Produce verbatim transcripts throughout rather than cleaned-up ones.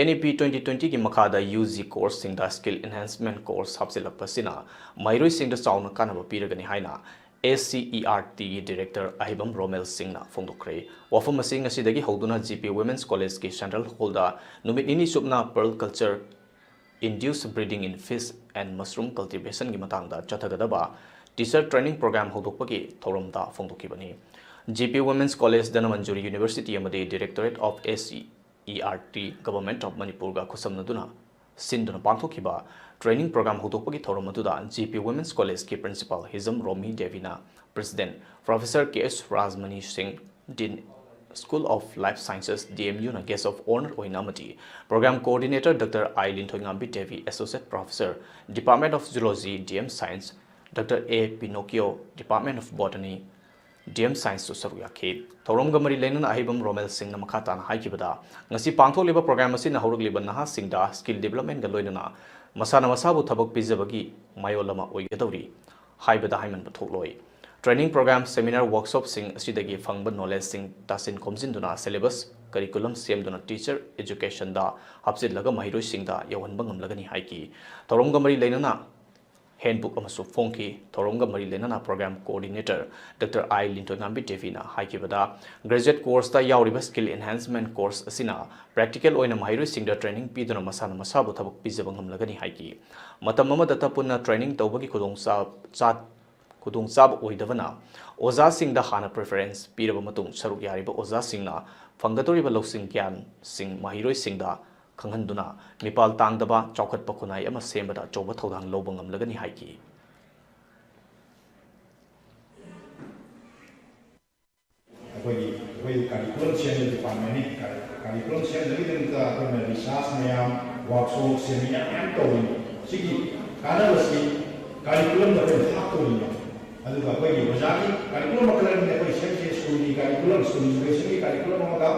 N E P twenty twenty-ꯒꯤ ꯃꯈꯥꯗ U G courseꯁꯤꯡꯗ skill enhancement course ꯍꯥꯞꯆꯤꯜꯂꯛꯄꯁꯤꯅ ꯃꯍꯩꯔꯣꯏꯁꯤꯡꯗ ꯆꯥꯎꯅ ꯀꯥꯟꯅꯕ ꯄꯤꯔꯒꯅꯤ ꯍꯥꯏꯅ S C E R Tꯒꯤ director ꯑꯍꯩꯕꯝ ꯔꯣꯃꯦꯜ ꯁꯤꯡꯅ ꯐꯣꯡꯗꯣꯛꯈ꯭ꯔꯦ꯫ ꯋꯥꯐꯝ ꯑꯁꯤ ꯉꯁꯤꯗꯒꯤ ꯍꯧꯗꯨꯅ G P Women's Collegeꯀꯤ central hallꯗ ꯅꯨꯃꯤꯠ ꯅꯤꯅꯤ ꯆꯨꯞꯅ permaculture, induced breeding in fish and mushroom cultivationꯒꯤ ꯃꯇꯥꯡꯗ ꯆꯠꯊꯒꯗꯕ teacher training program ꯍꯧꯗꯣꯛꯄꯒꯤ ꯊꯧꯔꯝꯗ ꯐꯣꯡꯗꯣꯛꯈꯤꯕꯅꯤ꯫ G P Women's College, Dhananjuri University ꯑꯃꯗꯤ Directorate of S C E R T, Government of Manipurꯒ ꯈꯨꯠꯁꯝꯅꯗꯨꯅ ꯁꯤꯟꯗꯨꯅ ꯄꯥꯡꯊꯣꯛꯈꯤꯕ training program ꯍꯧꯗꯣꯛꯄꯒꯤ ꯊꯧꯔꯝ ꯑꯗꯨꯗ G P Women's Collegeꯀꯤ principal ꯍꯤꯖꯝ ꯔꯣꯃꯤ ꯗꯦꯕꯤꯅ, president professor K S Rajmani ꯁꯤꯡ, dean School of Life Sciences, D M Uꯅ guest of honour ꯑꯣꯏꯅ ꯑꯃꯗꯤ program coordinator Doctor I ꯂꯤꯟꯊꯣꯏꯉꯥꯝꯕꯤ Devi, associate professor, Department of Zoology, D M Science, Doctor A Pinocchio, Department of Botany, D M Scienceꯁꯨ ꯁꯔꯨꯛ ꯌꯥꯈꯤ꯫ ꯊꯧꯔꯝꯒ ꯃꯔꯤ ꯂꯩꯅꯅ ꯑꯍꯩꯕꯝ ꯔꯣꯃꯦꯜ ꯁꯤꯡꯅ ꯃꯈꯥ ꯇꯥꯅ ꯍꯥꯏꯈꯤꯕꯗ, ꯉꯁꯤ ꯄꯥꯡꯊꯣꯛꯂꯤꯕ program ꯑꯁꯤꯅ ꯍꯧꯔꯛꯂꯤꯕ ꯅꯍꯥꯁꯤꯡꯗ skill developmentꯒ ꯂꯣꯏꯅꯅ ꯃꯁꯥꯅ ꯃꯁꯥꯕꯨ ꯊꯕꯛ ꯄꯤꯖꯕꯒꯤ ꯃꯌꯣꯜ ꯑꯃ ꯑꯣꯏꯒꯗꯧꯔꯤ ꯍꯥꯏꯕꯗ ꯍꯥꯏꯃꯟꯕ ꯊꯣꯛꯂꯣꯏ꯫ Training program, seminar, workshopꯁꯤꯡ ꯑꯁꯤꯗꯒꯤ ꯐꯪꯕ knowledgeꯁꯤꯡ ꯇꯥꯁꯤꯟ ꯈꯣꯝꯖꯤꯟꯗꯨꯅ syllabus, curriculum ꯁꯦꯝꯗꯨꯅ teacher educationꯗ ꯍꯥꯞꯆꯤꯜꯂꯒ ꯃꯍꯩꯔꯣꯏꯁꯤꯡꯗ ꯌꯧꯍꯟꯕ ꯉꯝꯂꯒꯅꯤ ꯍꯥꯏꯈꯤ꯫ ꯊꯧꯔꯝꯒ ꯃꯔꯤ ꯂꯩꯅꯅ handbook ꯑꯃꯁꯨ ꯐꯣꯡꯈꯤ꯫ ꯊꯧꯔꯝꯒ ꯃꯔꯤ ꯂꯩꯅꯅ program coordinator Doctor I ꯂꯤꯟꯊꯣꯏꯉꯥꯝꯕꯤ ꯗꯦꯕꯤꯅ ꯍꯥꯏꯈꯤꯕꯗ, graduate courseꯇ ꯌꯥꯎꯔꯤꯕ skill enhancement course ꯑꯁꯤꯅ practical ꯑꯣꯏꯅ ꯃꯍꯩꯔꯣꯏꯁꯤꯡꯗ training ꯄꯤꯗꯨꯅ ꯃꯁꯥꯅ ꯃꯁꯥꯕꯨ ꯊꯕꯛ ꯄꯤꯖꯕ ꯉꯝꯂꯒꯅꯤ ꯍꯥꯏꯈꯤ꯫ ꯃꯇꯝ ꯑꯃꯗꯇ ꯄꯨꯟꯅ training ꯇꯧꯕꯒꯤ ꯈꯨꯗꯣꯡꯆꯥ-, ꯆꯥ-, ꯈꯨꯗꯣꯡꯆꯥꯕ ꯑꯣꯏꯗꯕꯅ ꯑꯣꯖꯥꯁꯤꯡꯗ ꯍꯥꯟꯅ preference ꯄꯤꯔꯕ ꯃꯇꯨꯡ, ꯁꯔꯨꯛ ꯌꯥꯔꯤꯕ ꯑꯣꯖꯥꯁꯤꯡꯅ ꯐꯪꯒꯗꯧꯔꯤꯕ ꯂꯧꯁꯤꯡ ꯒ꯭ꯌꯥꯟꯁꯤꯡ ꯃꯍꯩꯔꯣꯏꯁꯤꯡꯗ ꯈꯪꯍꯟꯗꯨꯅ ꯃꯤꯄꯥꯜ ꯇꯥꯡꯗꯕ ꯆꯥꯎꯈꯠꯄ ꯈꯨꯟꯅꯥꯏ ꯑꯃ ꯁꯦꯝꯕꯗ ꯑꯆꯧꯕ ꯊꯧꯗꯥꯡ ꯂꯧꯕ ꯉꯝꯂꯒꯅꯤ ꯍꯥꯏꯈꯤ꯫ ꯑꯩꯈꯣꯏꯒꯤ, ꯑꯩꯈꯣꯏꯒꯤ curriculum ꯁꯦꯝꯕ departmentꯅꯤ꯫ Curriculum ꯁꯦꯝꯅꯕꯒꯤꯗꯃꯛꯇ ꯑꯩꯈꯣꯏꯅ research ꯃꯌꯥꯝ, workshop, seminar ꯃꯌꯥꯝ ꯇꯧꯔꯤꯅꯤ꯫ ꯁꯤꯒꯤ ꯀꯥꯟꯅꯕꯁꯤ curriculumꯗ ꯑꯩꯈꯣꯏꯅ ꯍꯥꯞꯇꯧꯔꯤꯅꯤ꯫ ꯑꯗꯨꯒ ꯑꯩꯈꯣꯏꯒꯤ ꯑꯣꯖꯥꯒꯤ curriculum ꯃꯈꯜ ꯑꯅꯤꯅꯤ꯫ ꯑꯩꯈꯣꯏ ꯁꯦꯝꯃꯤꯁꯦ schoolꯒꯤ curriculum, school educationꯒꯤ curriculum ꯑꯃꯒ,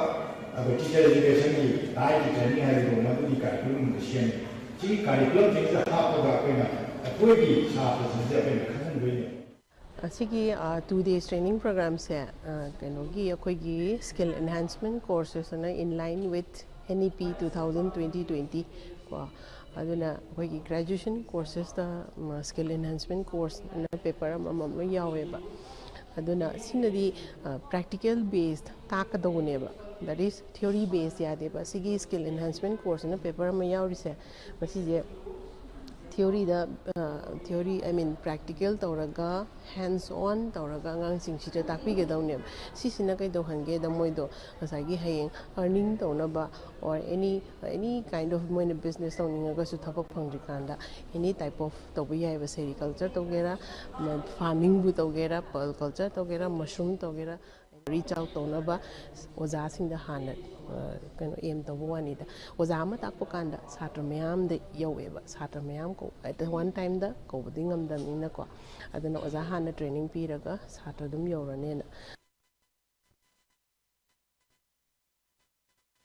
ꯑꯗꯨꯒ teacher educationꯒꯤ dietꯀꯤ training ꯍꯥꯏꯕꯗꯣ, ꯃꯗꯨꯒꯤ curriculum ꯑꯃꯒ ꯁꯦꯝꯃꯤ꯫ ꯁꯤꯒꯤ curriculumꯁꯤꯡꯁꯤꯗ ꯍꯥꯞꯄꯒ ꯑꯩꯈꯣꯏꯅ ꯑꯩꯈꯣꯏꯒꯤ ꯁꯥꯇ꯭ꯔꯁꯤꯡꯁꯦ ꯑꯩꯈꯣꯏꯅ ꯈꯪꯍꯟꯗꯣꯏꯅꯦ꯫ ꯑꯁꯤꯒꯤ, ꯑ, two days training programꯁꯦ, ꯑ, ꯀꯩꯅꯣꯒꯤ ꯑꯩꯈꯣꯏꯒꯤ skill enhancement courses ꯑꯅ in line with N E P two thousand twenty twenty ꯀꯣ꯫ ꯑꯗꯨꯅ ꯑꯩꯈꯣꯏꯒꯤ graduation courses ꯇ skill enhancement course ꯑꯅ paper ꯑꯃꯃꯝ ꯂꯣꯏ ꯌꯥꯎꯋꯦꯕ꯫ ꯑꯗꯨꯅ ꯁꯤꯅꯗꯤ practical based ꯇꯥꯛꯀꯗꯧꯕꯅꯦꯕ, that is theory based ꯌꯥꯗꯦꯕ꯫ ꯁꯤꯒꯤ skill enhancement course ꯑꯅ paper ꯑꯃ ꯌꯥꯎꯔꯤꯁꯦ, ꯃꯁꯤꯁꯦ theory the theory I mean practical ꯇꯧꯔꯒ, hands on ꯇꯧꯔꯒ ꯑꯉꯥꯡꯁꯤꯡꯁꯤꯗ ꯇꯥꯛꯄꯤꯒꯗꯧꯅꯦꯕ꯫ ꯁꯤꯁꯤꯅ ꯀꯩꯗꯧꯍꯟꯒꯦꯗ, ꯃꯣꯏꯗꯣ ꯉꯁꯥꯏꯒꯤ ꯍꯌꯦꯡ earning ꯇꯧꯅꯕ or any any kind of ꯃꯣꯏꯅ business ꯇꯧꯅꯤꯡꯉꯒꯁꯨ ꯊꯕꯛ ꯐꯪꯗ꯭ꯔꯤꯀꯥꯟꯗ any type of ꯇꯧꯕ ꯌꯥꯏꯕ꯫ Sericulture ꯇꯧꯒꯦꯔꯥ, farming ꯕꯨ ꯇꯧꯒꯦꯔꯥ, pearl culture ꯇꯧꯒꯦꯔꯥ, mushroom ꯇꯧꯒꯦꯔꯥ, reach out ꯇꯧꯅꯕ ꯑꯣꯖꯥꯁꯤꯡꯗ ꯍꯥꯟꯅ ꯀꯩꯅꯣ aim ꯇꯧꯕ ꯋꯥꯅꯤꯗ꯫ ꯑꯣꯖꯥ ꯑꯃ ꯇꯥꯛꯄ ꯀꯥꯟꯗ ꯁꯥꯇ꯭ꯔ ꯃꯌꯥꯝꯗ ꯌꯧꯋꯦꯕ, ꯁꯥꯇ꯭ꯔ ꯃꯌꯥꯝ ꯀꯧ at the one time ꯗ ꯀꯧꯕꯗꯤ ꯉꯝꯗꯕꯅꯤꯅꯀꯣ꯫ ꯑꯗꯨꯅ ꯑꯣꯖꯥ ꯍꯥꯟꯅ training ꯄꯤꯔꯒ ꯁꯥꯇ꯭ꯔ ꯑꯗꯨꯝ ꯌꯧꯔꯅꯦꯅ